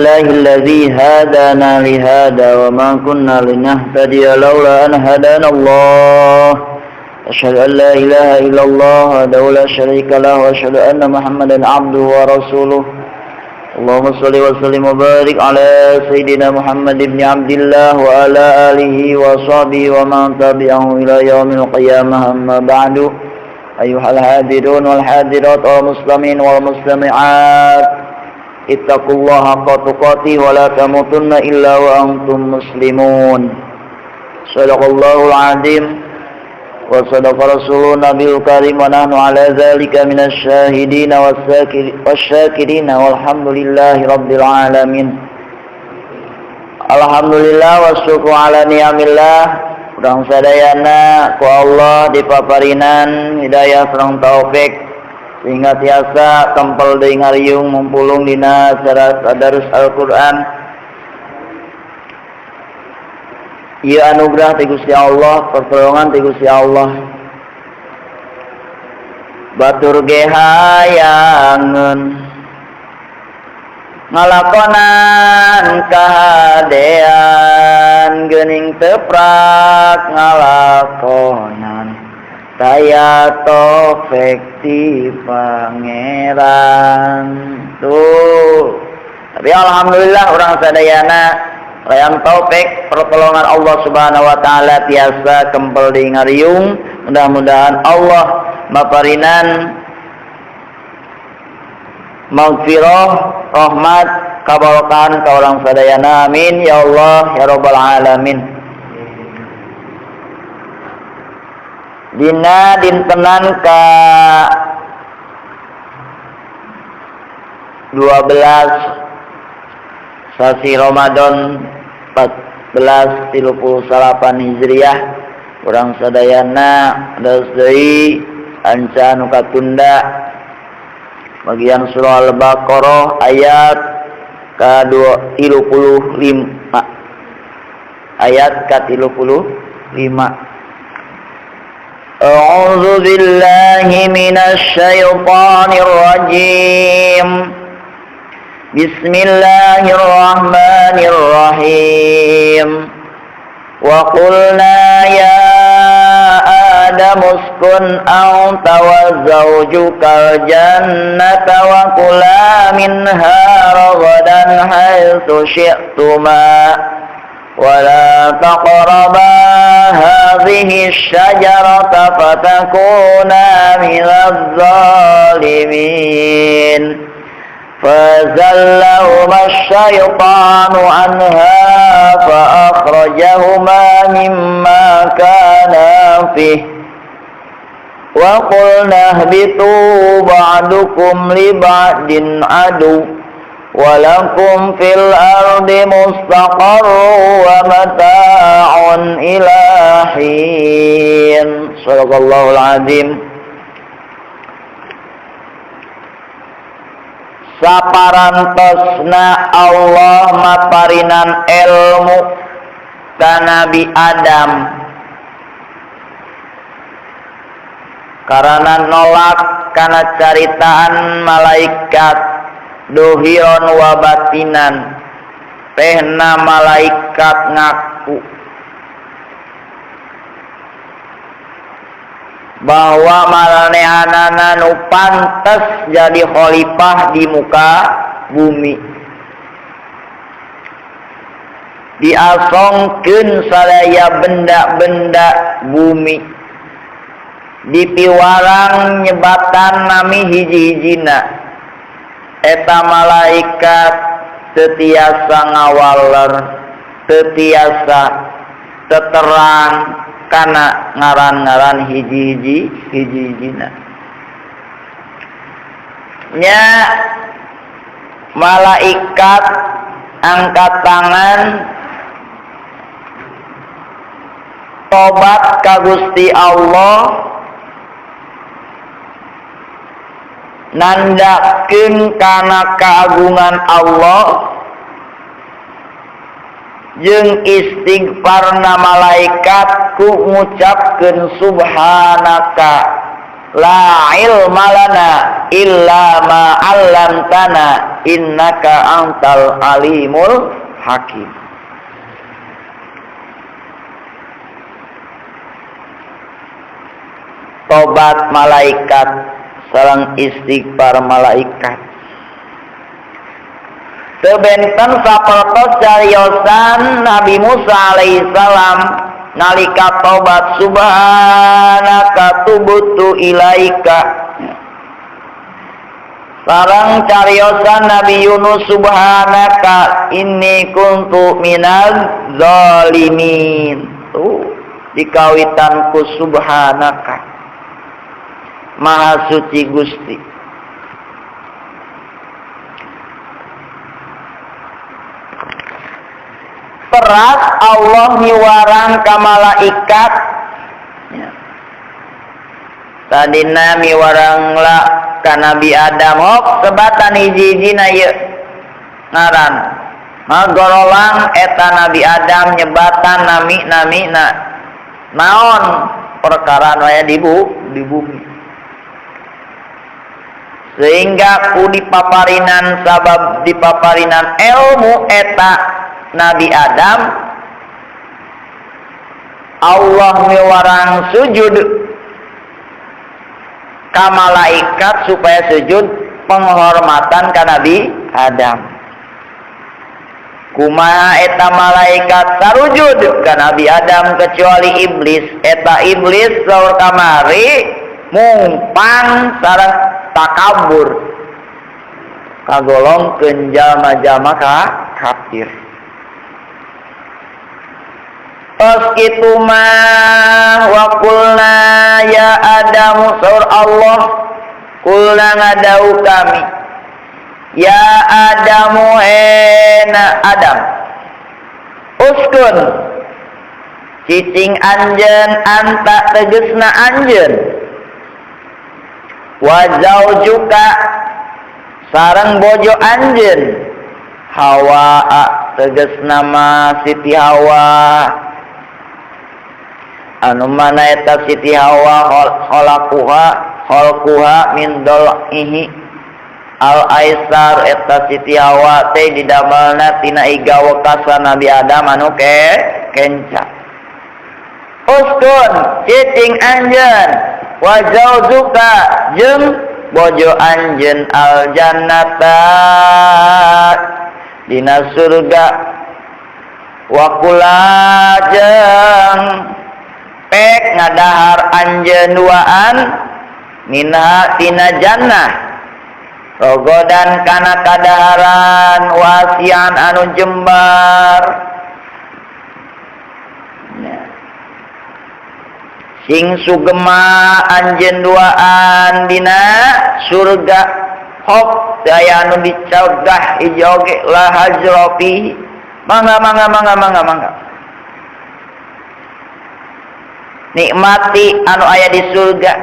الله الذي هدانا لهذا وما كنا لنهتدي لولا أن هدانا الله. أشهد أن لا إله إلا الله وحده لا شريك له وأشهد أن محمدا عبده ورسوله. اللهم صل وسلم وبارك على سيدنا محمد بن عبد الله وعلى آله وصحبه ومن تبعه إلى يوم القيامة. أما بعد، أيها الحاضرون والحاضرات والمسلمين والمسلمات، اتقوا الله حق تقاته ولا تموتن إلا وأنتم مسلمون. صدق الله العظيم وصدق رسوله النبي الكريم، ونحن على ذلك من الشاهدين والشاكرين، والحمد لله رب العالمين. Alhamdulillah wa syukru ala ni'amillah. Urang sadayana ku Allah dipaparinan hidayah sareng taufik sehingga tiasa tempel deui ngariung mumpulung dina acara tadarus Al-Qur'an. Ieu anugerah ti Gusti Allah, pertolongan ti Gusti Allah. Batur ge hayangeun ngalakonan kahadean, geuning teprak ngalakonan taya taufik ti Pangeran. Tuh. Tapi alhamdulillah urang sadayana rayang taufik pertolongan Allah Subhanahu wa taala tiasa kempel di ngariung. Mudah-mudahan Allah maparinan maghfirah, rahmat, kabarokahan ka urang sadayana. Amin ya Allah ya rabbal alamin. Dina dintenan ka 12 sasi Ramadan 1438 Hijriah, urang sadayana daos deui anca nu katunda bagian surah Al-Baqarah ayat ka-35. Ayat ka-35. A'udzu billahi minasy syaithanir rajim. Bismillahirrahmanirrahim. Wa qulna ya Adam uskun anta wa zawjukal jannata wa kula minha ragadan haitsu syi'tuma wa la taqraba hadhihi asy-syajarata fatakuna minadh dhalimin. فَزَلَّهُمَا الشَّيْطَانُ عَنْهَا فَأَخْرَجَهُمَا مِمَّا كَانَا فِيهِ وَقُلْنَا اهْبِطُوا بَعْضُكُمْ لِبَعْضٍ عَدُوٌّ وَلَكُمْ فِي الْأَرْضِ مُسْتَقَرٌّ وَمَتَاعٌ إِلَى حِينٍ. صدق الله العظيم. Saparantosna Allah maparinan ilmu ka Nabi Adam karena nolak kana caritaan malaikat dohiron wa batinan, tehna malaikat ngaku bahwa maranehanana nu pantes jadi khalifah di muka bumi. Diasongkeun sadaya benda-benda bumi, dipiwarang nyebatan nami hiji-hijina. Eta malaikat teu tiasa ngawaler, teu tiasa teterang kana ngaran-ngaran hiji-hiji hiji-hijina. Nya malaikat angkat tangan tobat ka Gusti Allah, nandakeun kana keagungan Allah jeung istighfarna malaikat ku ngucapkeun subhanaka la ilma lana illa ma 'allamtana innaka antal alimul hakim. Tobat malaikat sareng istighfar malaikat. Teu benten sapertos cariosan Nabi Musa alaihissalam nalika tobat subhanaka tubtu ilaika. Sareng cariosan Nabi Yunus subhanaka inni kuntu minaz zalimin. Tuh dikawitan ku subhanaka. Maha suci Gusti. Teras Allah miwarang ka malaikat. Tadina miwarang la ka Nabi Adam hok sebatan hiji-hijina ieu ngaran. Magorolang eta Nabi Adam nyebatan nami-namina. Naon perkara nu aya di bumi. Sehingga ku dipaparinan sabab dipaparinan ilmu eta Nabi Adam, Allah miwarang sujud ka malaikat supaya sujud penghormatan ka Nabi Adam. Kumaha eta malaikat sarujud ka Nabi Adam kecuali iblis. Eta iblis saur kamari mungpang sareng takabur kagolongkeun jalma-jalma ka kafir. Tos kitu mah wa qulna ya Adamu saur Allah qulna ngadau kami ya Adamu ena Adam uskun cicing anjeun anta tegesna anjeun wa zaujuka sareng bojo anjeun Hawa tegesna mah Siti Hawa anu mana eta Siti Hawa khalaquha khalquha min dol'ihi al aisar eta Siti Hawa teh didamelna tina iga wekasan Nabi Adam anu kenca. Uskun cicing anjeun wa zaujuka jeung bojo anjeun al jannata dina surga wa kula jeung pek ngadahar anjeun duaan minha tina jannah rogodan kana kadaharan wasian anu jembar sing sugema anjeun duaan dina surga hok daya anu dicegah hiji oge la hajropi mangga mangga mangga mangga mangga nikmati anu aya di surga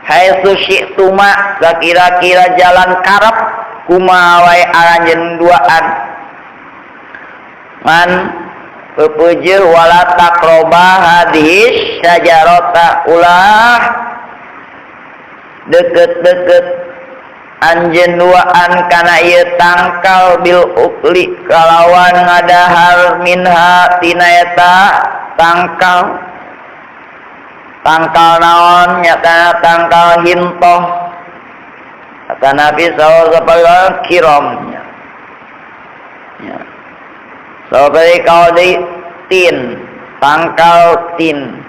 haitsu syi'tuma sakira-kira jalan karep kumaha wae anjeun duaan man pepeujeuh wala taqroba hadis syajarata ulah deket-deket anjeun duaan kana ieu tangkal bil ukli kalawan ngadahar minha tina eta tangkal. Tangkal naon nyata tangkal hintoh kata Nabi sallallahu alaihi wasallam kirom ya. Seperti kalau di tin tangkal tin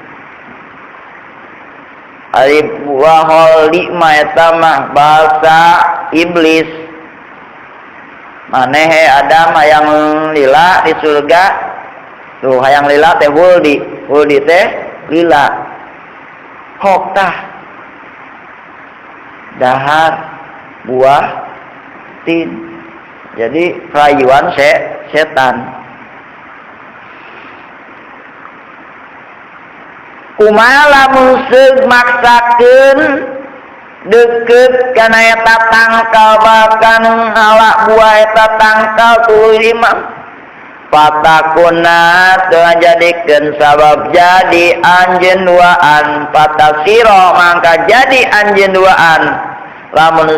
ari buah holi mah eta mah bahasa iblis manehe Adam hayang lila di surga tuh hayang lila teh huldi huldi teh lila hok tah dahar buah tin jadi rayuan setan. Kumaha lamun seug maksakeun deukeut kana eta tangkal bahkan ngala buah eta tangkal tuluy imam Patakuna teu ngajadikeun sabab jadi anjeun duaan patasiro mangka jadi anjeun duaan lamun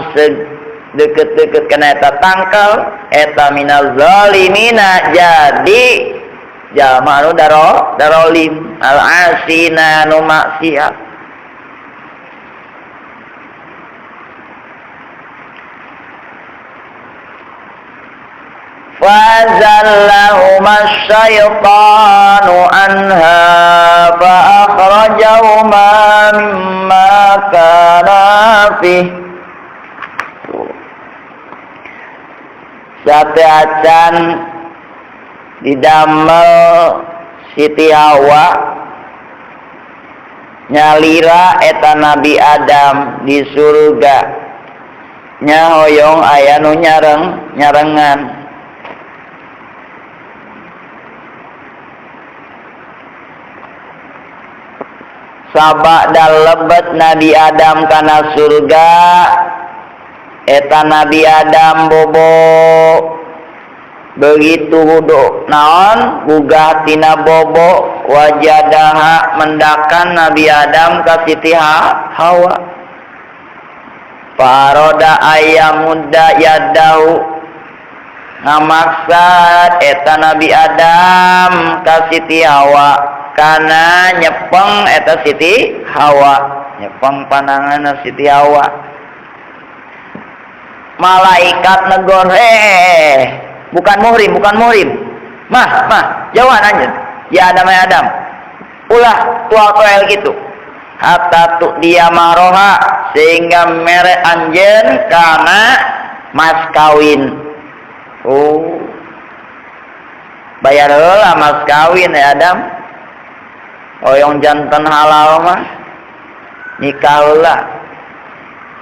deket-deket kana eta tangkal eta minaz zalimina jadi jalma anu darolim al asina nu maksiat. Fazallahuma syaitanu anha fa akhrajahuma mimma kana fih. Sate acan didamel Siti Hawa nyalira eta Nabi Adam di surga nya hoyong aya nu nyarengan. Sabak dan lebet Nabi Adam kana surga eta Nabi Adam bobo begitu wudu naon gugah tina bobo wajadaha mendakan Nabi Adam ka Siti Hawa paroda ayamuda yadahu ngamaksad eta Nabi Adam ka Siti Hawa kana nyepeng eta Siti Hawa nyepeng panangan Siti Hawa. Malaikat negor, bukan muhrim, mah jauhan aja ya Adam ya Adam ulah tua-tua gitu hatta tu dia maroha sehingga mere anjeun kana mas kawin. Oh, bayar heula mas kawin ya Adam. Oyong jantan halal mah nikah heula.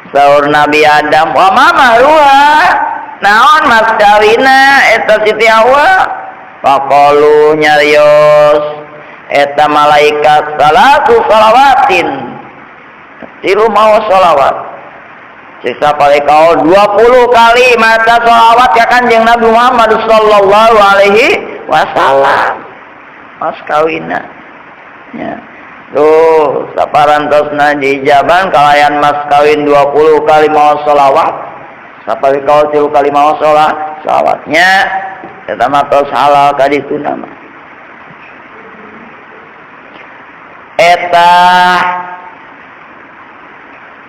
Saur Nabi Adam, wa mama ruha naon mas kawina eta Siti Hawa. Faqalu nyarios eta malaikat salatu salawatin tilu mau salawat. Siksa paling kau 20 kali maca salawat ya Kanjeng Nabi Muhammad sallallahu alaihi wasallam mas kawina. Ya. Tuh, saparantosna diijaban kalayan mas kawin 20 kali mau sholawat. Sapali kau 3 kali mau sholawatnya eta mah tos halal ka ditu nama. Eta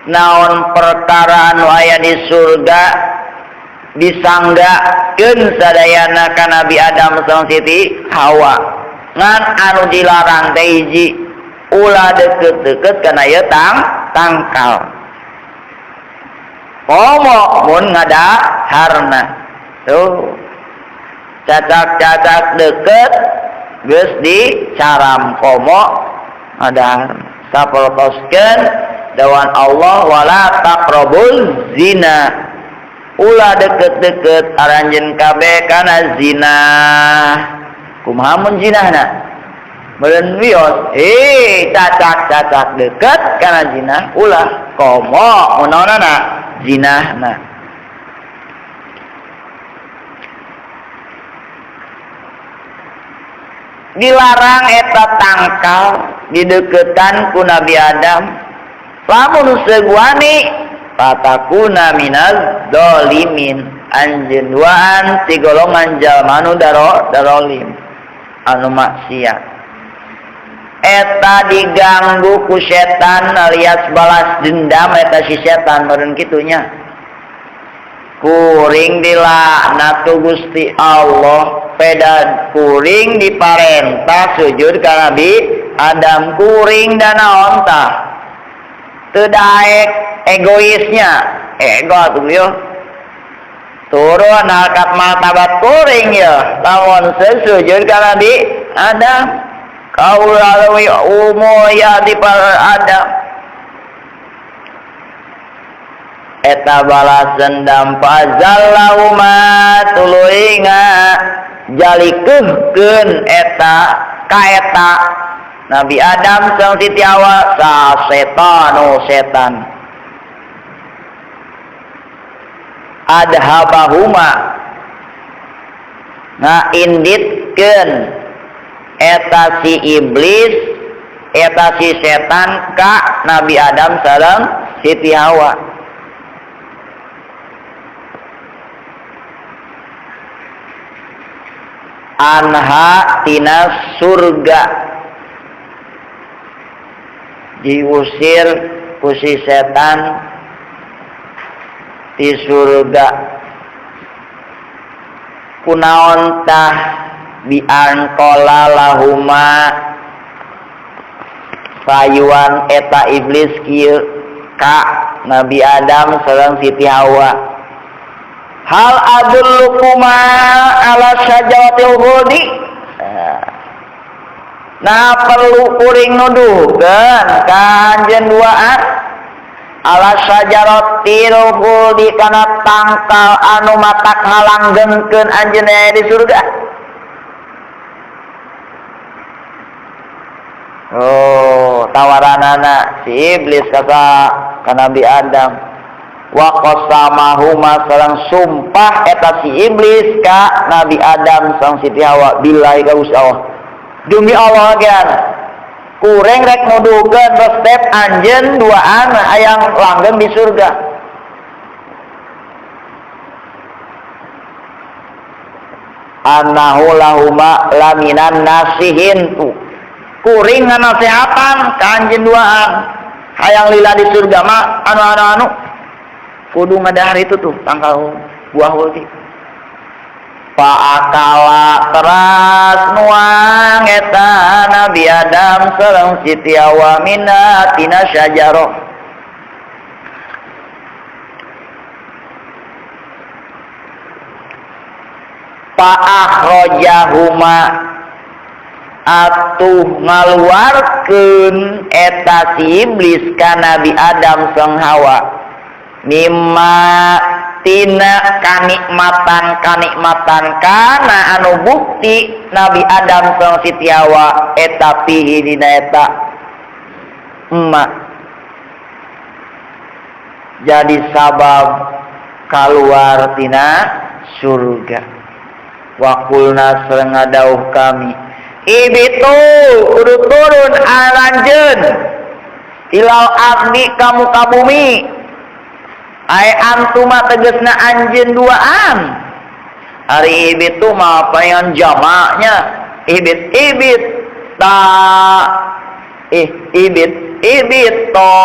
naon perkara anu aya di surga disanggakeun sadayana ka Nabi Adam sareng Siti Hawa. Ngan anu dilarang teh hiji ulah deket-deket kana ieu tangkal. Komo mun ngadaharna. Tuh. Cacak-cacak deket geus dicaram komo ngadahar. Sapelkoskeun dawan Allah wala taqrabuz zina. Ulah deket-deket aranjeun kabeh kana zina. Kumaha mun zinahna? Meureun wios, cacak-cacak deket kana zina ulah komo munaonana zinahna. Dilarang eta tangkal dideketan ku Nabi Adam. Lamun seguani fatakuna minaz zalimin anjeun duaan ti golongan jalma anu darolim anu maksiat. Eta diganggu ku setan alias balas dendam eta si setan meureun kitunya. Kuring dilaknat ku Gusti Allah, peda kuring diparentah sujud ka Nabi Adam, kuring da naon tah. Teu daek egoisnya, ego atuh yo. Turun harkat martabat kuring yo, lamun sujud ka Nabi Adam. Kaula leuwih umuya di Adam. Eta balas dendam fazallahuma tuluy ngajalikeuhkeun eta ka eta Nabi Adam sareng Siti Hawa sa setanu setan. Adhabahuma Ngainditkeun eta si iblis eta si setan ka Nabi Adam sareng Siti Hawa. Anha tina surga diusir ku si setan di surga. Kunaon tah biangkola lahuma rayuan eta iblis kieu ka Nabi Adam sareng Siti Hawa. Hal adullukuma ala syajaratil khuldi. Nah perlu kuring nuduhkeun ka anjeun duaan ala syajaratil khuldi kana tangkal anu matak ngalanggengkeun anjeun aya di surga. Oh, tawaranana si iblis kata ka Nabi Adam. Wa qasamahuma sareng sumpah eta si iblis ka Nabi Adam sareng Siti Hawa billahi ka Gusti Allah. Demi Allah kan kuring rek nuduhkeun resep anjeun duaan hayang langgeng di surga. Annahu lahuma laminan nasihin tu. Kuring nganasehatan ka anjeun duaan hayang lila di surga mah anu-anu kudu ngadahar itu tuh tangkal buah ulti. Paakala teras nuang eta Nabi Adam sareng Siti Hawa mina tina syajarah. Paahrojahuma atuh ngaluarkeun eta si iblis ka Nabi Adam sareng Hawa mimma tina kanikmatan kana anu bukti Nabi Adam sareng Siti Hawa eta pihi dina eta emak jadi sabab kaluar tina surga. Wa qulna sareng ngadauh kami ibitu kudu turun aranjeun ilal ardi ka muka bumi ai antuma tegesna anjeun duaan. Ari ibit tu mah apa yang jamaknya ibit ibit ta ih ibit ibit to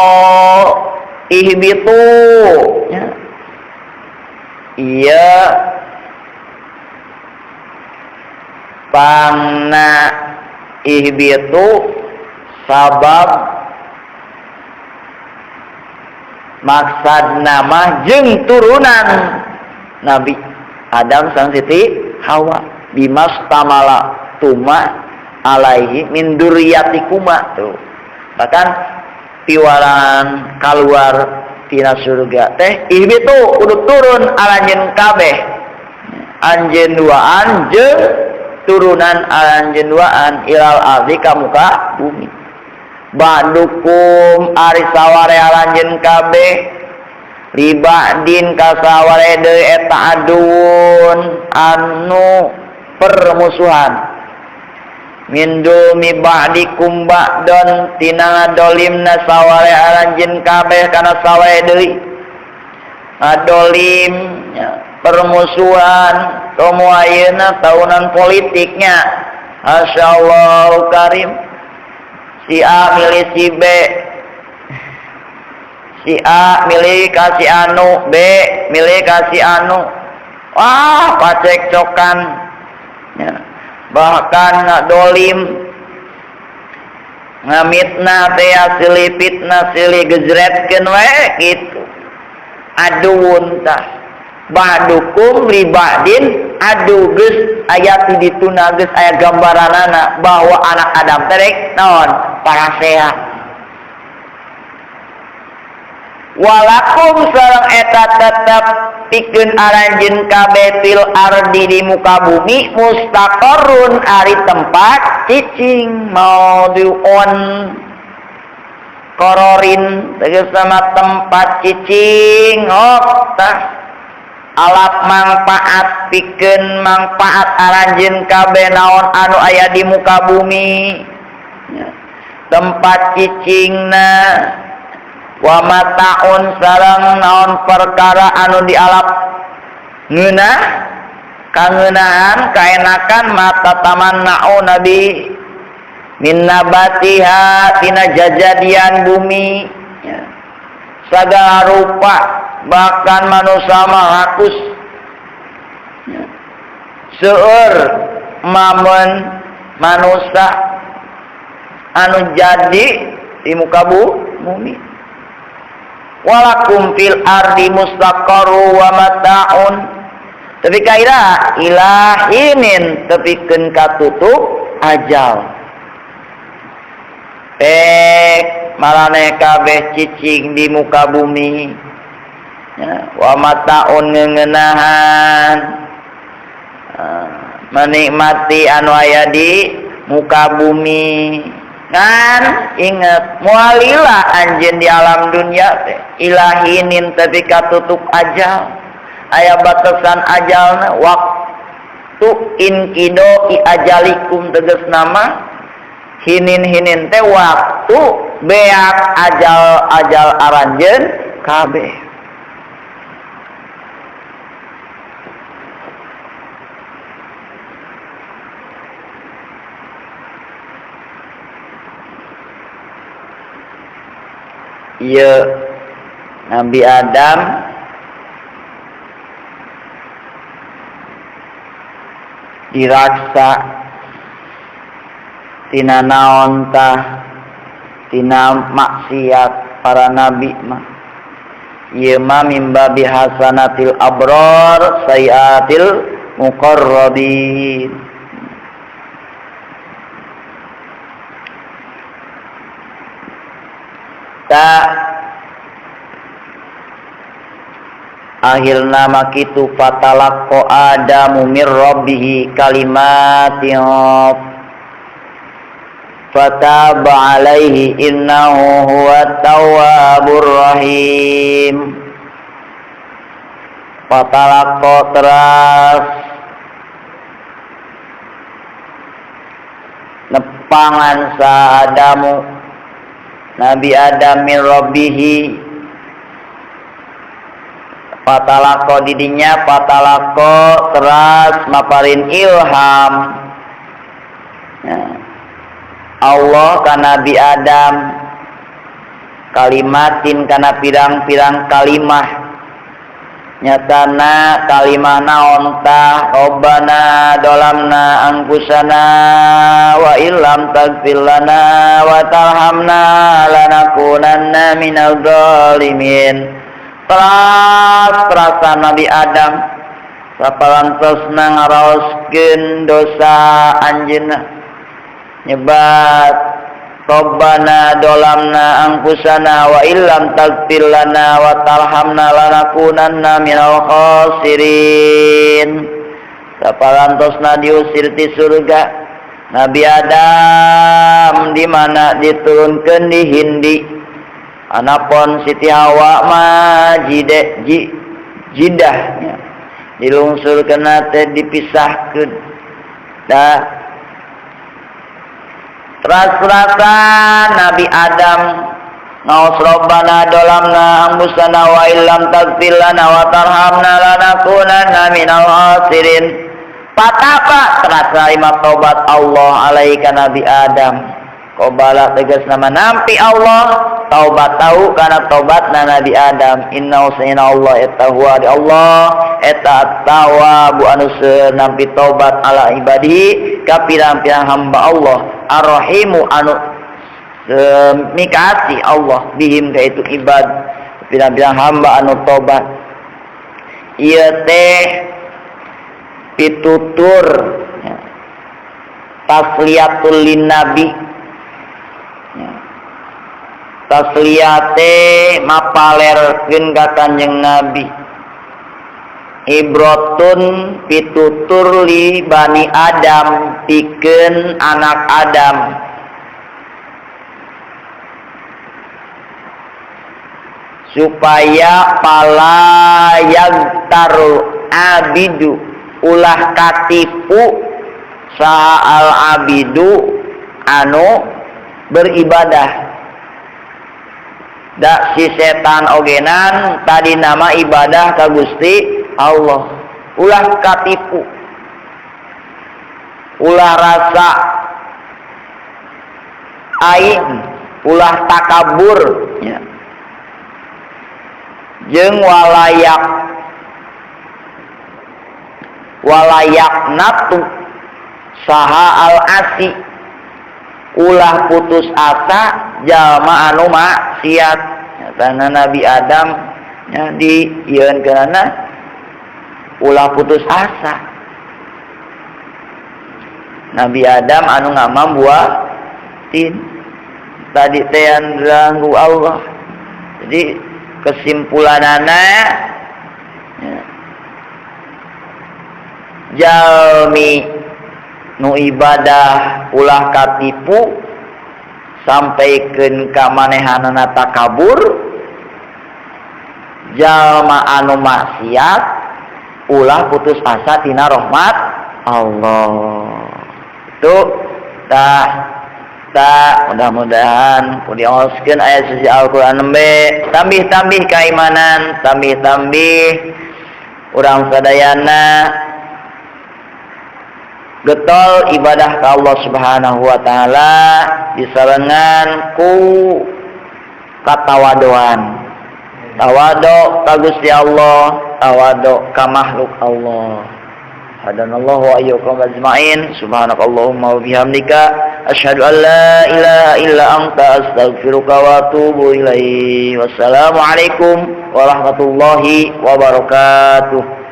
ihbitu ya. Iya pangna ihbitu sabab maksad nama jeung turunan Nabi Adam sang Siti Hawa bimas tamala tuma alaihi min dzurriyyatikuma tuh. Bahkan piwaran kaluar tina surga teh ihbitu kudu turun aranjeun kabeh anjeun duaan jeung turunan aranjeun duaan ilal ardi ka muka bumi. Ba'dukum ari saware aranjeun kabeh liba'din ka saware deui eta aduun anu permusuhan min dumi ba'dikum ba'don tina ngadolimna saware aranjeun kabeh kana saware deui ngadolim permusuhan komo ayeuna taunan politiknya masyaallah karim. Si A milih si B, si A milih kasih anu, B milih kasih anu. Wah, pacekcokan ya. Bahkan ngadolim ngamitnah teh silih fitnah silih gejretkeun we kitu. Aduun tah ba'dukum li ba'din adu geus aya ti dituna geus aya gambaranana bahwa anak Adam teh rek naon parasea. Walakum sareng eta tetep pikeun aranjeun kabeh fil ardi di muka bumi mustaqarrun ari tempat cicing maudhu'un qararin tegas sama tempat cicing. Oh tah Alap manfaat pikeun manfaat aranjeun kabeh naon anu aya di muka bumi. Tempat cicingna wa mataun sareng naon perkara anu dialap ngeunah kangeunaan kaenakan mata tamannau nabi min nabatiha tina jajadian bumi segala rupa bahkan manusia mah rakus seueur mamen manusia anu jadi di muka bumi walakum fil ardi mustaqarru wa mata'un tepi kaira ilahinin tepikeun katutup ajal pek maraneh kabeh cicing di muka bumi ya, wa mata'un ngeuneunahan menikmati anu aya di muka bumi kan inget mualila anjeun di alam dunia teh ilahinin tepi katutup ajal aya batasan ajalna waktu inkido i ajalikum tegas nama hinin-hinin teh waktu beak ajal-ajal aranjeun kabeh. Ieu Nabi Adam diraksa tina naon tah tina maksiat para nabi mah ieu mah mimba bihasanatil abrar sayiatil muqarrabin. Ta akhirna makitu fatalaqqa adamu mir rabbih kalimatin fataba alaihi innahu huwat tawwabur rahim. Fatalaqqa teras nepangan sa Adamu Nabi Adam min rabbihi fatalaqqa didinya fatalaqqa teras maparin ilham ya. Allah ka Nabi Adam kalimatin kana pirang-pirang kalimah nyatana kalimah naon tah Rabbana dolamna anfusana wa illam taghfir lana wa tarhamna lanakunanna minal zalimin. Teras terasa Nabi Adam saparantosna ngaraoskeun dosa anjeunna nyebat Rabbana dolamna anfusana wa illam taghfir lana wa tarhamna lanakunanna minal khasirin. Saparantosna diusir ti surga Nabi Adam di mana diturunkeun di Hindi. Anapun Siti Hawa mah jidah nya dilungsurkeun teh dipisahkeun. Dah teras-terasan Nabi Adam ngaos Rabbana dolamna anfusana wa illam taghfir lana wa tarhamna lanakunanna minal khasirin. Patapa teras nerima tobat Allah alaika Nabi Adam. Qobala tegas nama nampi Allah taubat tahu karena tobatna Nabi Adam. Inna usina Allah eta huwa di Allah eta tawwabu anu nampi tobat ala ibadihi ka pirang-pirang hamba Allah arrahimu anu mikasih Allah bihim ka itu ibad pirang-pirang hamba anu tobat. Ieu teh pitutur tasliyatul lin nabi tasliyate mapalerkeun ka Kanjeng Nabi ibrotun pitutur li bani Adam pikeun anak Adam Supaya palayag tarul abidu ulah katipu saha al abidu anu beribadah. Da si setan ogenan tadi nama ibadah ka Gusti Allah. Ulah katipu, ulah rasa aing, ulah takabur ya. Jeung walayak walayak natu saha al asi ulah putus asa jalma anu maksiat. Karena Nabi Adam ya, di ieun kana ulah putus asa. Nabi Adam anu ngamam buah tin tadi teh ganggu Allah. Jadi kesimpulanana ya, jalmi nu ibadah ulah katipu sampaikeun ka manehanana takabur, jalma anu maksiat ulah putus asa tina rahmat Allah. Itu tah tah mudah-mudahan ku dioskeun ayat suci Al-Qur'an nembe tambih-tambih keimanan, tambih-tambih urang sadayana getol ibadah ka Allah Subhanahu wa taala disarengan ku katawadoan. Tawadu ka Gusti Allah, tawadu ka makhluk Allah. Hadanallahu wa iyyakum ajmain. Subhanakallahumma wa bihamdika asyhadu an la ilaha illa anta astaghfiruka wa atubu ilaik. Wassalamualaikum warahmatullahi wabarakatuh.